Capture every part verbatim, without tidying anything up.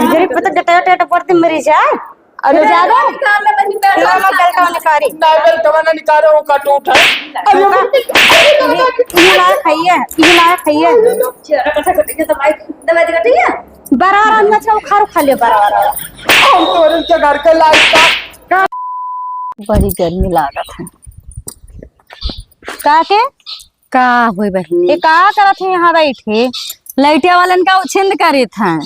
जरी पता गटे गटे पड़ते मरी जाए। अरे, ज्यादा? निकाल ले, बनी, निकाल ले। ना, ना, बेल्टवा निकारी। ना, बेल्टवा ना निकारो, वो कटूट है। अरे, ये, ये लायक है, ये, ये लायक है, ये। चेहरा कटा कटा के दवाई, दवाई दे, ठीक है? बराबर में छौ खारू खा ले, बराबर। हम तोरे के घर के लायक का। बड़ी गर्मी लागत है। का के? का होई बहिनी? ये का करत है यहाँ बैठे? लइटिया वालन का उछिंद करीत हैं।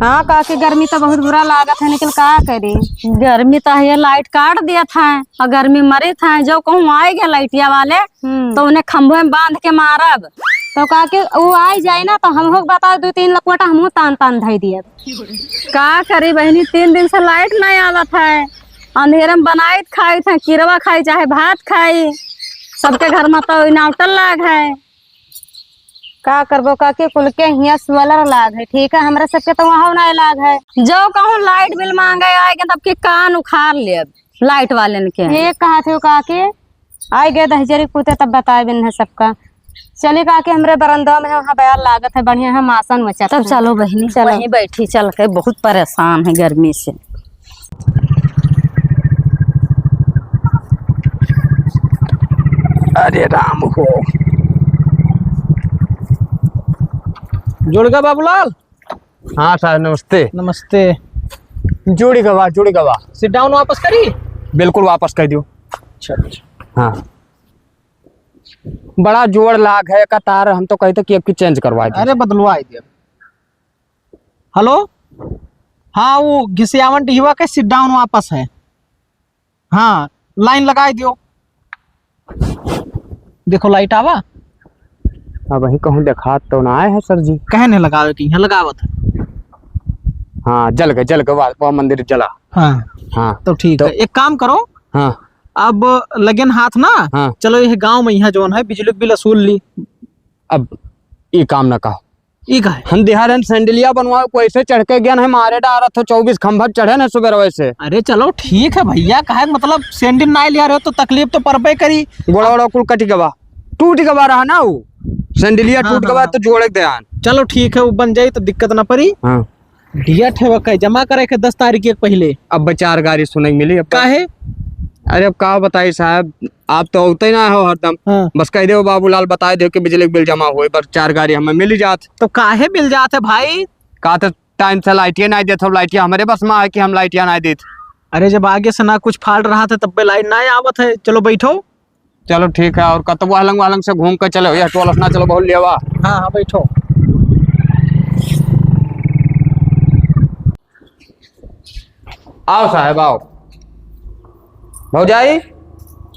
हाँ काकी, गर्मी तो बहुत बुरा लागत है, लेकिन का करी? गर्मी तो है, लाइट काट दियत हैं और गर्मी मरीत हैं। जो कहूँ आए गए लइटिया वाले, हम्म। तो उन्हें खंभे में बांध के मारब। तो काकी, वो आए जाए ना, तो हम हो बता दो तीन लपवटा हमहू तान तान धई दियब। का करी बहिनी, तीन दिन से लाइट नहीं आवत है। अंधेरे में बनाइत खाइत है, किरवा खाई चाहे भात खाई, सबके घर में तो इन्वर्टर लाग है। का करबो काकी, कुल के हियाँ सोलर लाग है, ठीक है, हमरा सबके तो वहाँ नहीं लाग है। जो कहूँ लाइट बिल मांगे आएगे, तब के कान उखाड़ लेब लाइट वालन के। ये कहा थे काकी, आए गए दहिजरी पूते तब बताए बिन है सबका। चली काकी, हमरे बरंदा में है, वहाँ बयार लागत है, बढ़िया है, मासन मचत तब है। चलो बहिनी, चलो। वहीं बैठी चल के, बहुत परेशान है गर्मी से। अरे राम हो। जुड़ गवा बाबूलाल? हाँ साहब, नमस्ते। नमस्ते। जुड़ गवा, जुड़ गवा। Sit down वापस करी? बिल्कुल वापस कर दियो। अच्छा, अच्छा। हाँ। बड़ा जोर लाग है का तार, हम तो कहते कि अब की change करवा दे। अरे बदलवा दे। Hello, हाँ, वो घिसियावन डिहवा के sit down वापस है। हाँ, line लगाई दियो। देखो, light आवा। अब वही कहूँ देखात तो ना आए है, सर जी। कहे नहीं लगावे कि यहाँ लगावत है। हाँ, जल गए, जल गए, वाह, वाह, मंदिर जला। हाँ। हाँ। तो ठीक तो है, एक काम करो। हाँ। अब लगेन हाथ ना, हाँ। चलो, ये गांव में यहाँ जौन है, बिजली बिल वसूल ली। अब ये काम ना कहो। ई काहे? हम दिहा रहन सैंडलिया बनवाओ, कोई से चढ़ के गया नहीं, मारे डारत हो, चौबीस खंभा चढ़े न सुबह वैसे। अरे चलो ठीक है भैया, काहे मतलब सैंडल ना लिया रहे तो तकलीफ तो परबे करी। गोड़ा वोड़ा कुल कट गवा, टूट गवा रहा ना वो, सैंडलिया हाँ, टूट हाँ, गवा हाँ। तो जोड़े दे आन। चलो ठीक है, वो बन जाई तो दिक्कत ना पड़ी। हाँ। दिया ठेवा के जमा करे के दस तारीख के पहिले। अब चार गाड़ी सुने के मिली अब। काहे? अरे अब का बताई साहब, आप तो होते ना हो हरदम। हाँ। बस कह दे बाबूलाल, बताए दे कि बिजली के बिल जमा हुए, बस चार गाड़ी हमें मिल ही जात। तो काहे मिल जात है भाई? का तो time से लाइटिया नहीं देत हो, लाइटिया हमारे बस में आए कि हम लाइटिया नहीं देत। अरे जब आगे से ना कुछ fault रहा था तब पे लाइट ना आवत है। चलो बैठो। चलो ठीक है, और कतबो हलंग वालंग से घूम के चलो, यह टोल अपना चलो बहुत लेवा। हाँ, हाँ, बैठो। आओ साहब, आओ। भौजाई,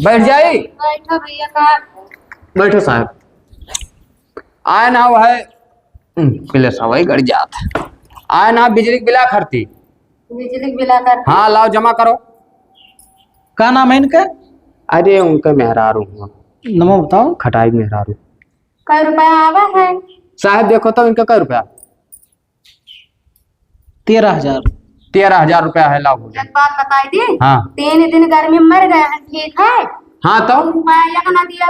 बैठ जाई। बैठो भैया, का? बैठो साहब। आए ना, वो है, हम्म, पहले सवाई गड़ जात। आए ना, बिजली के बिला खरती। बिजली के बिला खरती। हाँ, लाओ, जमा करो। का नाम है इनका? अरे, उनका मेहरारू हुआ। नमो बताओ। खटाई मेहरारू। कै रुपया आवा है? साहब, देखो तो, इनका कै रुपया? तेरह हजार। तेरह हजार रुपया है, लाओ। एक बात बताई दी। हाँ। तीन दिन गर्मी में मर गए हैं, ठीक है? हाँ, तो? रुपया एक ना दिया।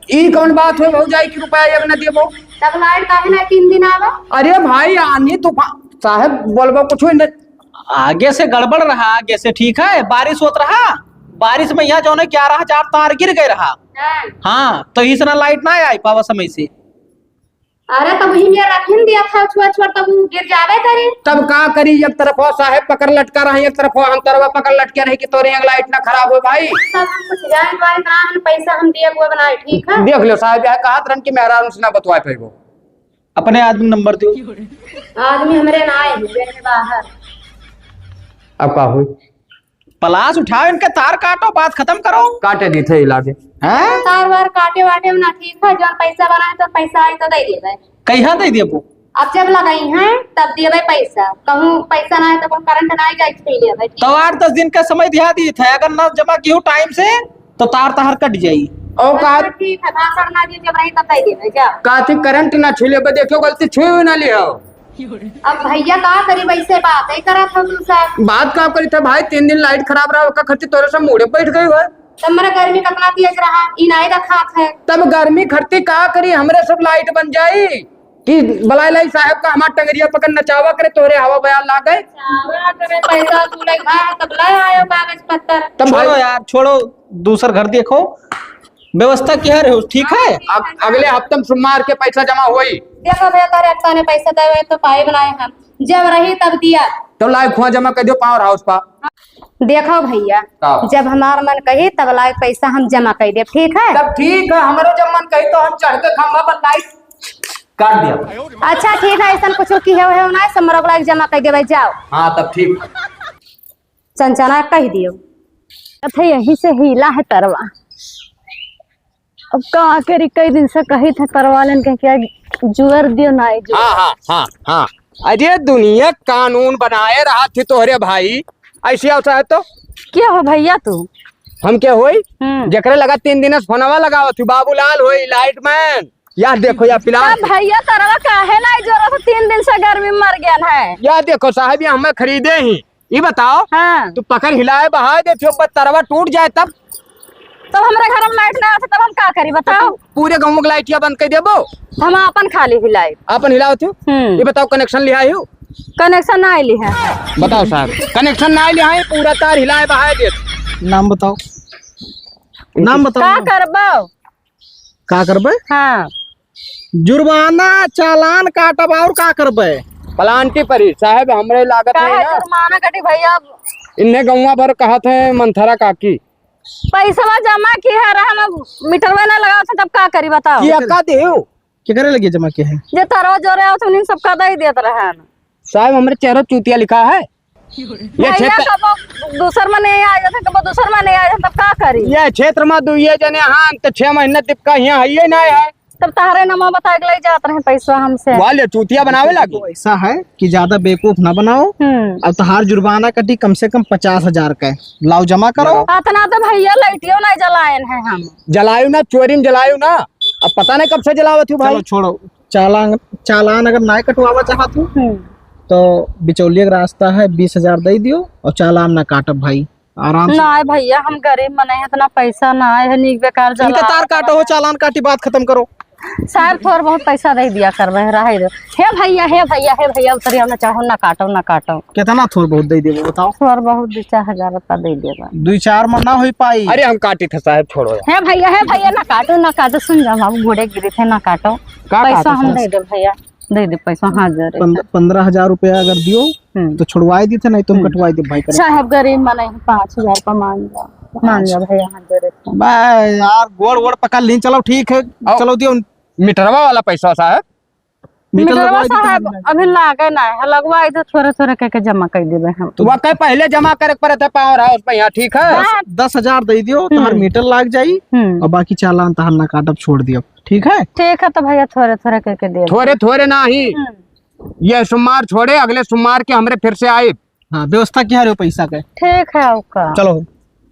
ई कौन बात है भौजाई कि रुपया एक ना देबो? तब लाइट काहे ना तीन दिन आवा? अरे भाई, आंधी तूफान, साहब बोलबो कुछ न। आगे से गड़बड़ रहा, आगे से, ठीक है, बारिश होत रहा, बारिश में यहाँ जौन है ग्यारह हजार तार गिर गए रहा। हाँ। हाँ, तो इस ना लाइट ना आई पावा समय से। अरे, तब वही में रखिन दिया था, छुआ छुआ, तब वो गिर जावे करी। तब का करी, एक तरफ हो साहेब पकड़ लटका रहे, एक तरफ हो हम तरवा पकड़ लटके रहे कि तोरे एक लाइट ना खराब हो भाई। तब हम कुछ जाए तो आए ना, हम पैसा हम दिए हुए बनाए, ठीक है? देख लो साहेब, यह कहत रहन कि मेहरारू से ना बतवाए पैबो। अपने आदमी नंबर दो। आदमी हमरे ना आए हुए हैं बाहर। अब का हुई? पलाश उठाओ, इनके तार काटो, बात खत्म करो। काटे दी थे इलाके। हैं? तार वार काटे वाटे में ना ठीक है, जौन पैसा बनाए तो पैसा आई तो दे देबे। कहिया दे देबो? अब जब लगाई हैं तब देबे पैसा, कहूँ पैसा ना है तो कहूँ करंट ना आई जाए तो लेबे। तो आठ दस दिन का समय दिया दी थे, अगर ना जमा कियो टाइम से तो तार तहार कट जाई। ओ का? अच्छा, ठीक है, भाषण ना दियो, जब रही तब दे देबे, जा। काथी करंट ना छू लेबे, देखो गलती छू ना लियो। अब भैया का करी, वैसे बात ही करत हो तू सब। बात का करी था भाई, तीन दिन लाइट खराब रहा, ओका खातिर तोरे सब मूड़े बैठ गई है। तब मेरा गर्मी कितना तेज रहा, ई नाई रखा है। तब गर्मी खरती का करी, हमरे सब लाइट बन जाई। कि बलाय लाई साहब का हमार टंगरिया पकड़ नचावा करे, तोहरे हवा बयार लागे। नचावा करे, पैसा तू लइका है, तब ले आयो कागज पत्तर। तब छोड़ो भाई यार, छोड़ो, दूसर घर देखो, व्यवस्था किहा रहो, ठीक है? अग-, अगले हफ्ते में सोमवार के पैसा जमा होई। देखो भैया, तारे अक्ता ने पैसा देवे तो पाई बनाए हम, जब रही तब दिया। तो लाए खुआ जमा कर दियो पावर हाउस पा। देखो भैया, का? जब हमार मन कही तब लाए पैसा हम जमा कर देब, ठीक है? तब ठीक है, हमरो जब मन कही तो हम चढ़ के खंभा पर लाइट काट दिया। अच्छा ठीक है, ऐसा कुछ की है, है ना, सब मरोग लाइट जमा कर देबे, जाओ। हाँ, तब ठीक है। चंचना कह दियो। अच्छा, यही से हीला है तरवा। अब का करी, कई दिन से कही थे तरवालन के क्या जुअर दियो ना, जुअर। हाँ, हाँ, हाँ, हाँ। अरे दुनिया कानून बनाए रहा थी तोहरे भाई, ऐसी अवसर है तो। क्या हो भैया तू? हम क्या होई? हम्म। जेकरे लगा तीन दिन से फोनवा लगावत थी, बाबूलाल होई, लाइट मैन। या देखो, या पिला। अब भैया तरवा काहे ना जोरा से तीन दिन से गर्मी में मर गया है? या देखो साहब, ये हमें खरीदे ही। ई बताओ, हाँ। तू पकड़ हिलाए बहाए दे, फिर ऊपर तरवा टूट जाए तब? तब हमरे घर में लाइट ना आते तब हम का करी बताओ? तू पूरे गाँव में लाइटिया बंद कर देबो? हम अपन खाली हिलाए। अपन हिलाओ तू? हम्म। ये बताओ कनेक्शन लिहा हो? कनेक्शन ना आइली है। बताओ साहब, कनेक्शन ना आइली है, पूरा तार हिलाए बहाए दे। नाम बताओ, नाम बताओ। का करबो? का करबे? हाँ। जुर्माना चालान काटब और का करबे? प्लांटी परी साहब, हमरे लागत है काहे ना। जुर्माना कटी भैया? इन्हें गौवा भर कहत है मंथरा काकी। पैसवा जमा किहा रहा, हम मीटरवा ना लगावत है, तब का करी बताओ? ये का देव? के करे लगे जमा किहा है? जे तरवा जोरे आवत उन्हीं सबका दे देत रहा ना। साहब, हमरे चेहरा चूतिया लिखा है। ये भैया, क्षेत्र कबो दूसर में नहीं आ जाते, कबो दूसर में नहीं आ जाते, तब का करी? ये क्षेत्र में दुइये जने हाँ, तो छह महीने तक का यहाँ है ही नहीं है। तब तहरे नमा बता के ले जात रहे पैसा हमसे। वाले चूतिया बनावे लागी। तो ऐसा है कि ज्यादा बेवकूफ ना बनाओ। हम्म। अब तहार जुर्माना कटी कम से कम पचास हजार का। लाओ जमा करो। अतना तो भैया लाइटियो नहीं जलायन है हम। जलायु ना, चोरी में जलायु ना। अब पता नहीं कब से जलावत हूँ भाई। चलो छोड़ो, चालान, चालान अगर ना कटवावा चाहत हूँ हम्म। तो बिचौलिया का रास्ता है, बीस हजार दे दियो और चालान ना काटब भाई, आराम से। ना भैया, हम गरीब मनई है, इतना पैसा ना है, नीक बेकार इनके जला तार काटो हो, चालान काटी, बात खत्म करो। साहब, थोड़ बहुत पैसा दे दिया करबे, रहे दो। हे भैया, हे भैया, हे भैया, उतरिया ना चाहो, ना काटो, ना काटो। कितना थोड़ बहुत दे देबो, बताओ। थोड़ बहुत दो चार हजार रुपया दे देबे। दो चार में ना हो पाई। अरे, हम काटी थे साहब, छोड़ो यार। हे भैया, हे भैया, ना काटो, ना काटो, सुन जाओ, हम घोड़े गिरे थे, ना काटो। का पैसा काटो हम साहब? दे दे भैया, दे दे पैसा, हाँ, जरे। पंद-, पन्द्रह हजार रुपया अगर दियो, हम्म। तो छुड़वाई दी थे, नहीं तो हम हम्म। कटवाई दे भाई, करे। साहब, गरीब मनई है, पाँच हजार का मान जा, मान जा भैया, हाँ, जरे। बे यार, गोड़, गोड़ पकड़ लीन, चलो ठीक है, आओ। चलो दियो। मीटरवा वाला पैसा साहब? मीटर मीटरवा लगवाई दी साहब, तुमने? अभी लागे ना है, लगवाई दे, थोड़े, थोड़े करके जमा कर देबे हम। तो वाकई पहले जमा करे के पड़त है पावर हाउस पे यहाँ, ठीक है? हाँ। दस, दस हजार दे दियो, तुम्हार हम्म। मीटर लाग जाई, हम्म। और बाकी चालान तहार ना काटब, छोड़ दियो, ठीक है? ठीक है, तो भैया, थोड़े, थोड़े करके दे दो। थोड़े, थोड़े ना ही। हम्म। ये सोमवार छोड़े, अगले सोमवार के हमरे फिर से आए। हाँ, व्यवस्था किहा रहे हो पैसा के? ठीक है, ओका। चलो,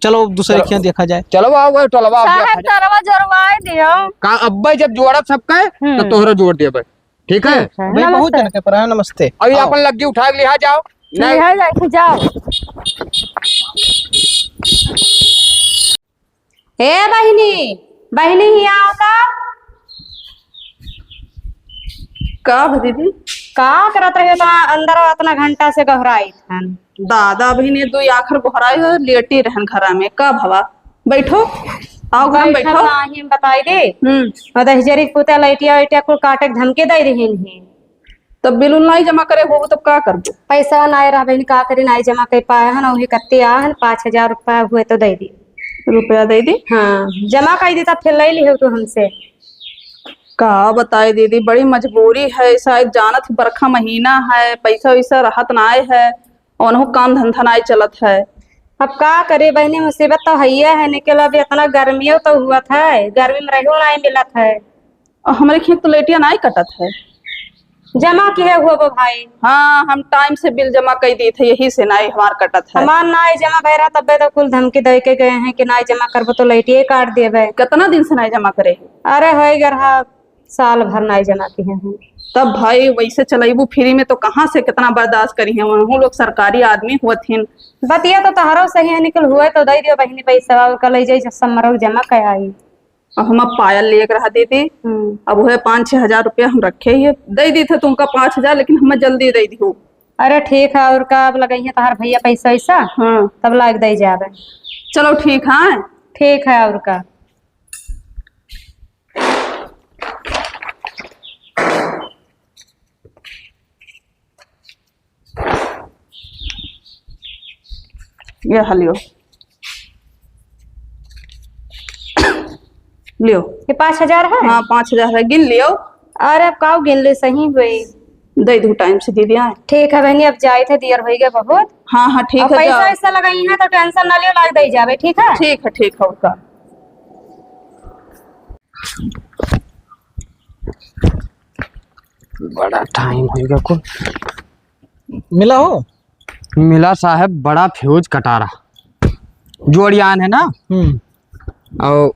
चलो, दूसरे चलो। खिया देखा जाए। चलो, आओ, आओ, टोलवा, आओ, साहब, देखा जाए। तरवा जोड़वाए दियो। का अब्बे जब जोड़ब सबके, तो हम्म। तोहरो जोड़ देबे। ठीक है? ठीक है, भाई, बहुत नमस्ते। जन के परा है, नमस्ते। अभी आओ। अपन लग्गी उठा के लिहा जाओ। नहीं। लिहा जाए, जाओ। ए बहिनी, बहिनी, हियाँ आओ तो। का हो दीदी? का करत रहे तो अंदर अतना घंटा से गहराई हन? दादा, बहिनी, दुई आखर गोहराई हो, लेटी रहन घरा में। का भवा? बैठो, आओ घर में बैठो। बैठो। नाही, हम बताई दे। हम्म। और दहिजरी के पुता लइटिया वइटिया कुल काटे के धमकी दे रही हैं। तब बिल उल नाई जमा करे होबो, तब का करबो? पैसा नाई रहा बहिन, का करी, नाई जमा कर पाए हन, वही कत्ती आ हन, पाँच हजार रुपया हुए तो दे दी। रुपया दे दी? हाँ, जमा कर दी, तब फिर ले ली हो तू हमसे। का बताए दीदी, बड़ी मजबूरी है, शायद जानत ही बरखा महीना है, पैसा वैसा रहत नाई है, और उनहु काम धंधा नाई चलत है। अब का करे बहिनी, मुसीबत तो हइये है, निकल अब इतना गर्मियों तो हुआ था, गर्मी में रहो नाई मिलत है। और हमरे खेत तो लइटिया नाई कटत है। जमा किहे हुआ बो भाई? हाँ, हम टाइम से बिल जमा कई दी थे, यही से नाई हमार कटत है। हमार नाई जमा भय रहा, तब्बे तो कुल धमकी दे के गए हैं कि नाई जमा करबो तो लइटिया काट देबे। कितना दिन से नाई जमा करे? अरे होई गए रहा, साल भर नाई जमा किहे हैं। तब भाई वैसे चलेबू फ्री में तो कहाँ से कितना बर्दाश्त करी है, उनहु लोग सरकारी आदमी होत हिन। बतिया तो तहरो सही है, निकल हुए तो दे दियो बहिनी पैसा, और कल जाई जब सब मरोग जमा कर आई। अब हम अब पायल लिए के रहा दीदी। हम्म। अब वह पाँच छह हजार रुपया हम रखे ही है, दे दी थे तुमका पाँच हजार, लेकिन हमें जल्दी दे दियो। अरे ठीक है, और का, अब लगइहैं तोहार भैया पैसा वैसा, हाँ। तब लाग दे जाबे। चलो ठीक है। ठीक है, और का। ये हा लियो। लियो। ये पाँच हजार है? हाँ, पाँच हजार है, गिन लियो। अरे, अब काऊ गिन ले, सही हुई। दे दू टाइम से दीदी, आए। ठीक है बहनी, अब जाइत है, दियर होइगे बहुत। हाँ, हाँ, ठीक अब है, पैसा जाओ। वैसा लगइहैं तो tension ना लियो, लाग दे जाबे, ठीक है? ठीक है, ठीक है, ओका। बड़ा टाइम होइगा कुल। मिला हो? मिला साहेब, बड़ा फ्यूज कटारा। जोड़ियान है ना? हम्म। और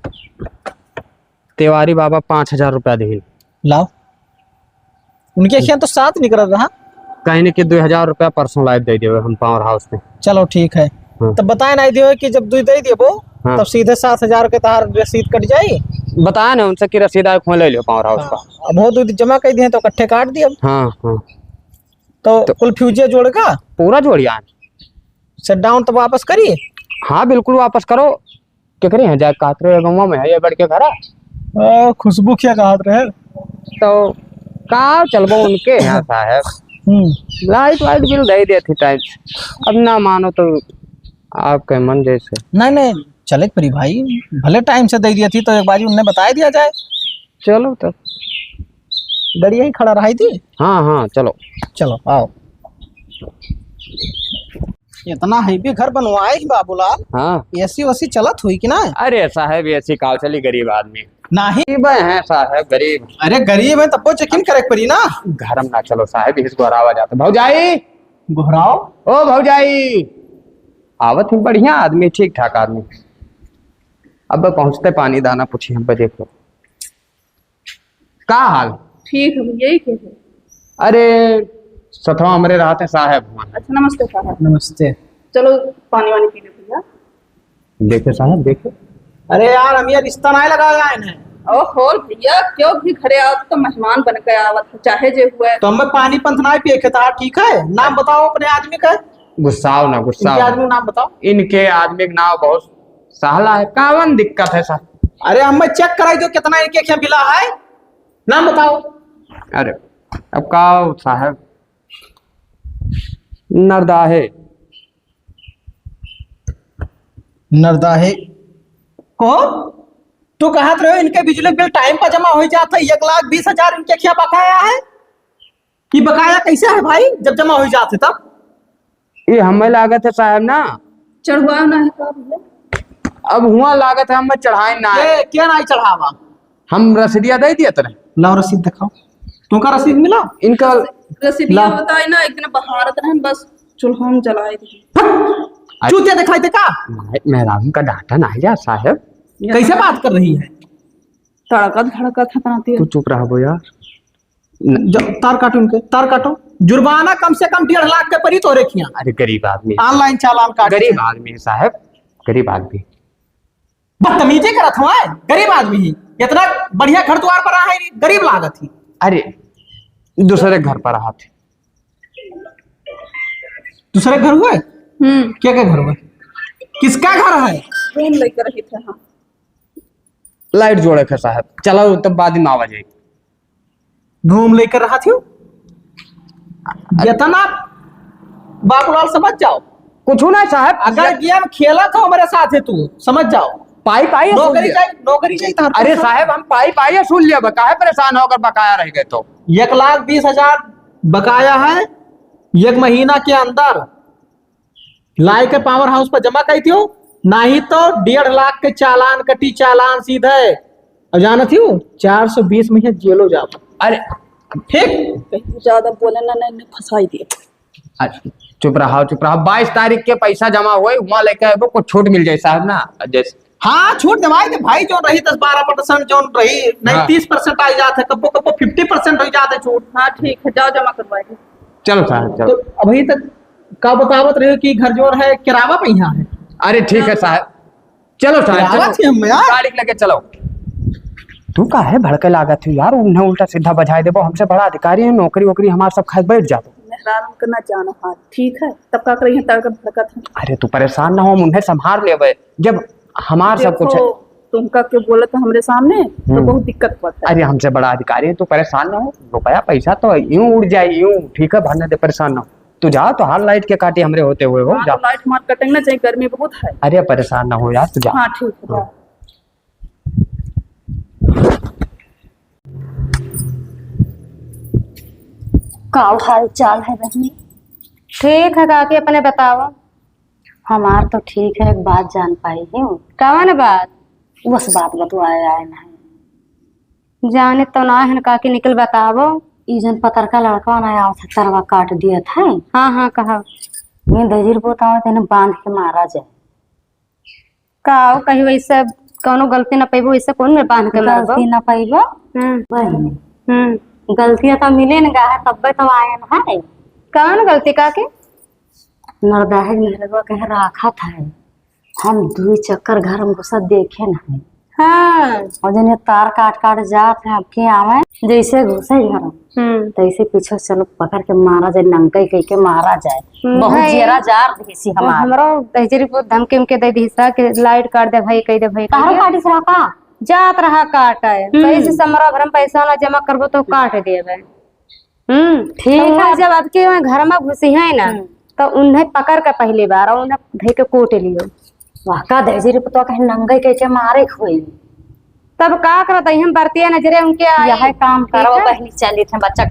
तिवारी बाबा पाँच हजार रुपया दिहिन। लाओ। उनके खेन तो सात निकल रहा। कहीं ने कि दो हजार रुपया परसों लाइव दे देवे हम पावर हाउस में। चलो ठीक है। हाँ। तब बताए ना दियो कि जब दू दे देबो, हाँ। तब सीधे सात हजार के तोहार रसीद कट जाई। बताए ना उनसे कि रसीद आए खोल ले लियो पावर हाउस हाँ। का। अब हो दू जमा कर दिए तो इकट्ठे काट दियो। हाँ, हाँ। तो तो कुल फ्यूजे जोड़ का? पूरा जोड़ियान। Shutdown तो वापस करी? हाँ, बिल्कुल वापस करो। केकरे यहाँ जाए कात रहे, गौवा में है, ये बड़ के घर है। ओ, खुशबू क्या कहत रहे? तो का चलबो उनके यहाँ साहेब? हम्म। लाइट वाइट बिल दे देती टाइम से। अब ना मानो तो आपके मन जैसे। नहीं, नहीं, चले के परी भाई, भले टाइम से दे दिया थी तो एक बार उनने बताए दिया जाए। चलो तब। गड़िया ही खड़ा रहा थी। हाँ, हाँ, चलो। चलो, आओ। इतना heavy घर बनवाए ही बाबूलाल। हाँ। AC वेसी चलत हुई कि ना? अरे साहेब, AC काव चली, गरीब आदमी। नाही। गरीब है साहेब, गरीब। अरे गरीब है, तब को check in करे के पड़ी ना। घर में ना चलो साहेब, इस गोहरावा जाते। भौजाई! गोहराव? ओ भौजाई! आवत ही बढ़िया आदमी, ठीक ठाक आदमी। अब पहुँचते पानी दाना पूछी हम पे, देख लो। का हाल? ठीक है भैया, ये के है? अरे, सथवा हमरे रहत हैं साहेब हुआ। अच्छा, नमस्ते साहब। नमस्ते। चलो, पानी वानी पी लो भैया। देखे साहब, देखे। अरे यार, हम ये रिश्ता नाहीं लगाया है इन्हें। ओहो भैया, क्यों भी घरे आवत तो मेहमान बन के आवत है, चाहे जे हुए। तो हमें पानी पंथ नाहीं पिए के था, ठीक है? नाम बताओ अपने आदमी का। गुस्साओ ना, गुस्साओ इनके ना। आदमी का नाम बताओ। इनके आदमी का नाम बहुत सहला है, कावन दिक्कत है सर? अरे हमें check कराई दो कितना इनके क्या बिला है, नाम बताओ। अरे अब का हो साहब, नरदाहे। नरदाहे को तू कहत रहे इनके बिजली बिल टाइम पर जमा हो जात है, एक लाख बीस हजार इनके क्या बकाया है? ये बकाया कैसे है भाई, जब जमा हो जात है तब? ये हमें लागत है साहब ना। चढ़वाओ ना है का भैया? अब हुआ लागत है, हमें चढ़ाए ना है। के, के नाहीं चढ़ावा? हम रसीदिया दे दिया तने। लाओ रसीद दिखाओ। तुमका रसीद मिला? इनका रसीदिया ला। बताए ना, एक दिन बहारत रहन, बस चूल्हा में जलाए दी। अरे। चूतिया दिखाई दे का? नहीं, मेहरारू का डांटा नहीं जा साहब। कैसे बात कर रही है? तड़कत भड़कत है, तू चुप रहा यार। न- जो, तार काटो इनके, तार काटो। जुर्माना कम से कम डेढ़ लाख के परी तोरे खिया। अरे गरीब आदमी। Online चालान काट। गरीब आदमी है साहब, गरीब आदमी। बदतमीजी करत हवा, गरीब आदमी ही। इतना बढ़िया घर द्वार पर आ है, गरीब लागत ही। अरे दूसरे घर पर रहा थे। दूसरे घर हुए? हम्म। क्या क्या घर हुए? किसका घर है? Room लेकर रही थे हम। लाइट जोड़े के साहब, चलो तब बाद में आवा जाए। घूम लेकर रहा थियो। अरे। जितना बाबूलाल समझ जाओ। कुछ ना साहब, अगर ये गेम खेला था हमारे साथ है तू, समझ जाओ। पाई पाई है, सुन नौकरी लिया। चाहिए, नौकरी चाहिए तो हर अरे कोई साहब, हम पाई पाई है, सुन लिया, काहे परेशान हो अगर बकाया रह गए तो? एक लाख बीस हजार बकाया है, एक महीना के अंदर लाए के पावर हाउस पर जमा करी थियो, नहीं तो डेढ़ लाख के चालान कटी, चालान सीधे। और जाना थियो, चार सौ बीस में जेलो जाओ। अरे, ठीक? कहीं ज्यादा बोले ना, ना, इन्हें फंसाई दिए। अरे, चुप रहो, चुप रहो। बाईस तारीख के पैसा जमा हुए, वहाँ लेके आए, वो कुछ छूट मिल जाए साहब ना, जैसे हाँ, छूट देवाई दे भाई, जो रही दस बारह percent, जो रही, नहीं, हाँ। तीस percent आई जात है, कब्बो, कब्बो fifty percent हो जात है छूट। हाँ, ठीक है, जाओ जमा करवाइए। चलो साहब, चलो। तो अभी तक का बतावत रहे हो कि घर जोर है, किरावा पे यहाँ है। अरे ठीक है साहब, चलो साहब, किरावा चलो। थी हम यार। गाड़ी लेके चलो। तू काहे भड़के लागत हो यार? उन्हें उल्टा सीधा बजाय देबो, हमसे बड़ा अधिकारी है, नौकरी वोकरी हमार सब खाए बैठ जाबो। मेहरारू के ना जानो हाल, ठीक है? तब का करिए, तड़के भड़कत है। अरे तू परेशान ना हो, हम उन्हें संभाल लेबे। जब हमार सब कुछ है। देखो, तुमका के बोलत है हमरे सामने, तो हम्म। बहुत दिक्कत होता है। अरे हमसे बड़ा अधिकारी है, तू परेशान ना हो, रुपया पैसा तो यूं उड़ जाए, यूं, ठीक है, भरने दे, परेशान ना हो। तू जा, तो हाल लाइट के काटी हमरे होते हुए हो, हाँ, जा। तो लाइट मार कटेंगे ना, चाहे गर्मी बहुत है। अरे परेशान ना हो यार, तू जा। हाँ, ठीक है, हाँ। का हाल चाल है बहनी? ठीक है काकी, अपने बताओ। हमार तो ठीक है, एक बात जान पाई हूँ। कवन बात? बस बात बतवाए आए नहीं। जाने तो ना है काकी, निकल बतावो। ई जन पतरका लड़का ना आवत है, तरवा काट दियत है। हाँ, हाँ, कहा। ये दहिजरी पोता आवत है, इन्हें बांध के मारा जाए। का हो, कहीं वैसे कौनो गलती ना पैबो, वैसे कौन में बांध के मरबो? गलती ना पैबो? हम्म। बहनी। हम्म। गलतियाँ तो मिले न गा है, तब्बे तो आयन है। कौन गलती काकी? नरदहेज मेहरवा कहे राखत है। हम दुई चक्कर घर में घुसत देखे नहीं। हाँ। और जने तार काट काट जात है, अब के आवे, जैसे घुसे घर में, हम्म। तैसे पीछे से लोग पकड़ के मारा जाए, नंगई कह के मारा जाए। हम्म, बहुत है। जेरा जार देसी हमार। हमरो दहिजरी बहुत धमकी उमकी दे दिहिस रहा कि लाइट काट दे भाई, कह दे भाई, कह तहरो दे। काटिस रहा का? जात रहा काटे। हम्म। कैसे समरा भरम पैसा ना जमा करबो तो काट देबे। हम्म, ठीक तो है। जब आपके वहाँ घर में घुसी है ना, हम्म। तो उन्हें पकड़ के पहली बार और उन्हें धई के कूट लियो। वाह, का दहिजरी पतोह कहे नंगई कह के मारे खोई। तब का करत, हम बरतिया नजरे उनके आई। यह काम ठीक करो है? बहनी, चलित है बच्चा,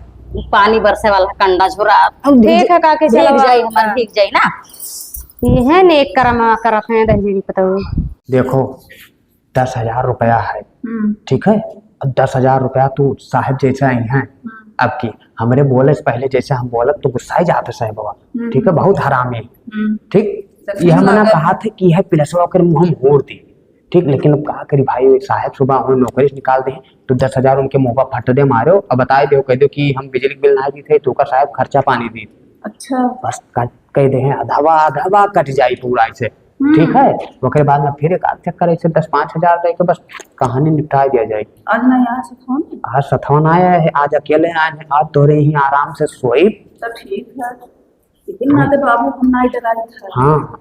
पानी बरसे वाला कंडा झोरा। ठीक है काकी, भीग चलो जाई, आप। हमार भीग जाई ना। यह नेक कर्म करत हैं दहिजरी पतोह। देखो, दस हजार रुपया है, हम्म। ठीक है? अब दस हजार रुपया तू साहेब जैसे आई हैं, हम्म। अब की हमरे बोले से पहले जैसे हम बोलब तो गुस्साए जाते साहेबवा, हम्म। ठीक है? बहुत हरामी, हम्म। ठीक? सच ये में हमने लागत कहा था कि यह पिलसवा ओकर मुँह में होर दी, ठीक? लेकिन अब का करी भाई, साहेब सुबह हमें नौकरी से निकाल दे, तो दस हजार उनके मुँह पर फट दे मारो, अब बताए दो, कह दो कि हम बिजली के बिल ना दी थे, तो का साहेब खर्चा पानी दी। अच्छा। बस कट कह दे हैं, अधवा, अधवा कट जाई पूरा ऐसे। हम्म। ठीक है, ओकरे बाद में फिर एक आध चक्कर ऐसे दस पाँच हजार दे के बस कहानी निपटा दिया जाए। आज ना यहाँ से फोन? आज सथवन आया है, आज अकेले आए हैं, आज तोरे ही आराम से सोई। तो ठीक है, लेकिन ना तो बाबू हम ना डराई था। हाँ।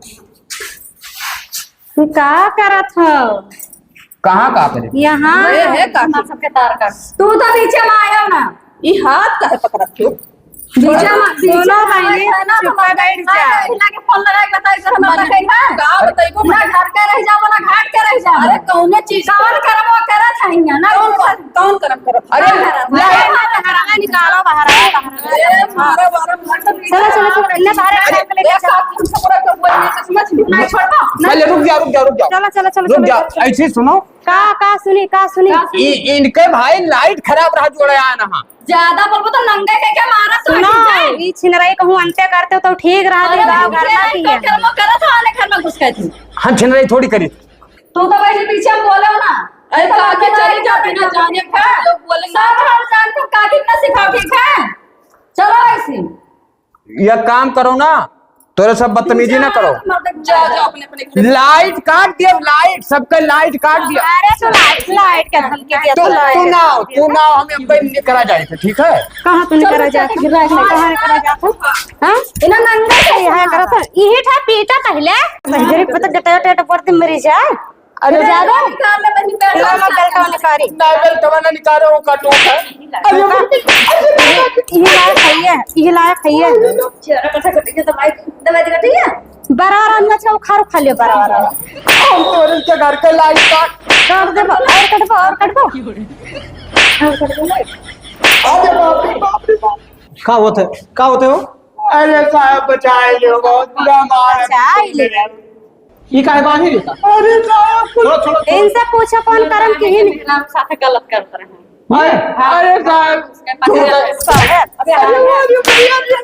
तू का करत हो? कहाँ का करे? यहाँ। ए, हे, काकी। हमार सबके तार काट। तू तो नीचे में आयो ना। ई हाथ काहे पकड़त हो? नीचे में, नीचे दोनों में बहनी आयो ना, चुप्पा बैठ जा। ना, ना, फोन लगा के बताई, घर में बताई ना। का बताई को? ना घर के रह जाओ, ना घाट के रह जाओ। अरे, कौनो चीज कौन करबो करत है यहाँ, ना? कौन, कौन करम करत? अरे, कौन करत? अरे, बाहर आओ, बाहर आओ, बाहर आओ। अरे, मारा, मारा, मारा। चलो, चलो, चलो, इन्हें बाहर अरे, निकाल के लेके एक चलो। साथ हम सब पूरा क्यों बोल रहे हैं, समझ ली? नहीं छोड़बो। पहले रुक जा, रुक जा, रुक जा। चलो, चलो, चलो, रुक चलो, जा। चलो, चलो। ऐसे सुनो, का, का सुनी, का सुनी? का सुनी? इ-, इनके भाई लाइट खराब रहा जोड़े आया ना। ज्यादा बोलबो तो नंगे के, के मारा तो सुनो, हट जाए। ई छिनराई कहूँ अंत्य करते तो ठीक रहा, अरे गाँव घर में की है। तो करमो करत हो, आने घर में घुस गए थे। हम छिनराई थोड़ी करी। तू तो वही पीछे हम बोले हो ना। अरे तो काकी आगे चली जा, बिना जाने का लोग बोलेंगे। सब हम जान को काकी ना सिखाओ, ठीक है? चलो ऐसे। यह काम करो ना, तोरे सब बदतमीजी ना करो। जा, जा, अपने, अपने घर। लाइट काट दिया, लाइट, सबका लाइट काट दिया। अरे, तो लाइट, लाइट के धमकी दिया, तू, तो लाइट तू ना, तू ना, हमें अब नहीं करा जाए थे, ठीक है? कहाँ तू नहीं करा जाए थे? कहाँ नहीं करा जाए थे? हाँ? इन्हें नंगा से यहाँ करा था। यही था पीटा पहले। भैजरी पता गटा, गटा, गटा, पड़ते मरी जाए। अरे, ज्यादा निकाल ले, बहनी, बेल्ट निकाल। बेल्ट निकाली। नहीं, बेल्ट तो मैंने निकाले, वो कटो है। अरे, ये लायक है ये, ये लायक है ये। चेहरा कटा कटा के दवाई, दवाई दे कटी है। बराबर अंदर से उखाड़ खा लियो, बराबर। हम तोरे के घर के लाइट काट। काट देबो, और कटबो, और कटबो। और कटबो लाइट। अरे बाप रे, बाप रे, बाप। का होत है? का होत है हो? अरे साहब, बचाए लियो, बहुत बुरा मार है। बचाए लियो। ये काहे बांधे रहता? अरे साहब, छोड़ो, छोड़ो, छोड़ो। इनसे पूछो कौन करम किहिन। नाम साथे गलत करत रहे। ये? हाँ। अरे साहब, छोड़ो। साहब। अरे, अरे, अरे, अरे, अरे,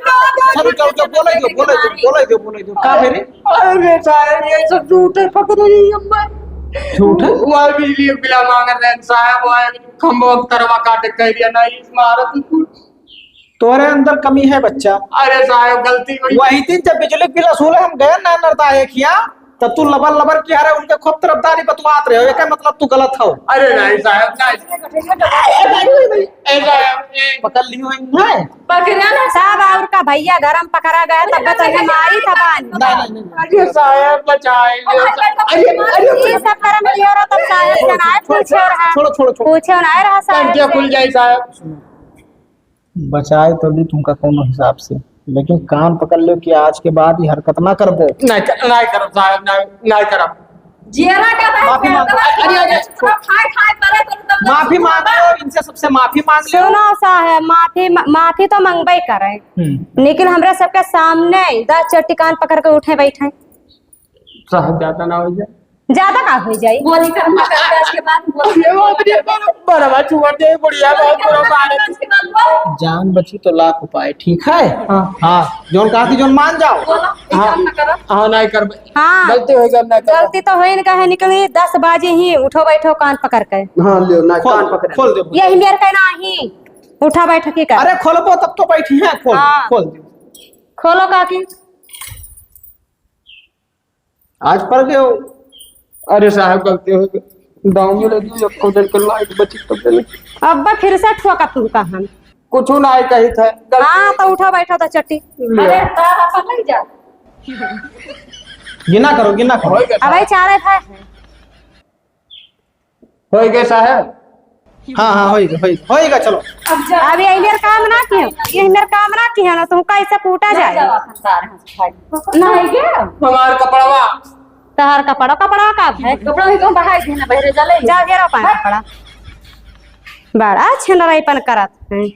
चलो, चलो, चलो, बोले दो, बोले दो, बोले दो, बोले दो। का भेले? अरे साहब, ये सब झूठे पकड़े रही हम। झूठे? वो बिजली बिला मांग रहे हैं साहब, वो खंभा तरवा काटे कह दिया ना, इस मारत। तोरे अंदर कमी है बच्चा। अरे साहब, गलती हुई। वही दिन जब बिजली बिल वसूले हम गए ना नरदाए खिया, तो तू लबर लबर किया रहे, उनके खूब तरफदारी बतवात रहे हो, एकर मतलब तू गलत हो। अरे नहीं साहब, नहीं। ए, साहब, ए। पकड़ लियो है, नहीं? पकड़िया ना। साहब, और का भैया गरम पकड़ा गया, तब तो इन्हें मारी था बानी। नहीं, नहीं, नहीं, नहीं। अरे साहब, बचाए। अरे, अरे, ये सब करम लियो रहा, तब साहब जनाए पूछे रहा। छोड़ो, छोड़ो, छोड़ो। पूछे ना रहा साहब कंटिया से। खुल जाए साहब। बचाए तो ली तुमका कौनो हिसाब से, लेकिन कान पकड़ लो कि आज के बाद ये हरकत ना करबो। नहीं कर, नहीं करब साहब, नहीं, नहीं करब। जियरा का भाई माफी मांगो। अरे, अरे, अरे। खाए, खाए, करे, करे, तब तक माफी मांग लो, इनसे सबसे माफी मांग लो। सुनो साहब, माफी, मा-, माफी तो मंगबे करे, हम्म। लेकिन हमरा सबके सामने दस चट्टी कान पकड़ के उठे बैठे। साहब, ज्यादा ना हो जाए। ज्यादा का हो जाए? गोली कर, मत कर, आज के बाद गोली। ये बात नहीं, बड़ा, बड़ा बात हुआ, दे, बढ़िया, बहुत बुरा मारे। आज के बाद बोल। जान बची तो लाख उपाय, ठीक है? हाँ। हाँ, जोन कहा कि जोन मान जाओ। बोलो, ये हाँ। काम ना करो। हाँ, नहीं कर। हाँ। गलती हो गई, ना कर। गलती तो होई न, कहे निकली, दस बाजी ही उठो बैठो कान पकड़ के। हाँ, लियो, ना, खोल, कान पकड़। खोल दे। यही मेर के नाही, उठा बैठ के कर। अरे खोलबो तब तो बैठी है, खोल, हाँ। खोल दे। खोलो काकी। आज पड़ गए हो। अरे साहब, गलती हो गई। गाँव में लगी, एक दिन के लाइट बची तब ले। अब फिर से ठोका तुमका हम। कुछ ना आए कही था, गलती हाँ, हो तो गई। उठा बैठा था चट्टी। ले। अरे, तार अपन नहीं जा। गिना करो, गिना करो। होई गया अब भाई साहब। चारे भाई। होई गया साहब। हाँ, हाँ, होई गया, होई गया, होई गया, चलो। अब जा। अब ये मेरे काम ना किया, ये मेरे काम ना किया ना, तुमका ऐसे कूटा ना जाए। जावा अपन तार हाथ खाए। नहीं क्या? हमार कपड़वा। तहार कपड़ा, कपड़ा का है? कपड़ा ही तो बाहर देना, बहरे जले। जा घेरो पाए कपड़ा। बड़ा छिनराईपन करत है।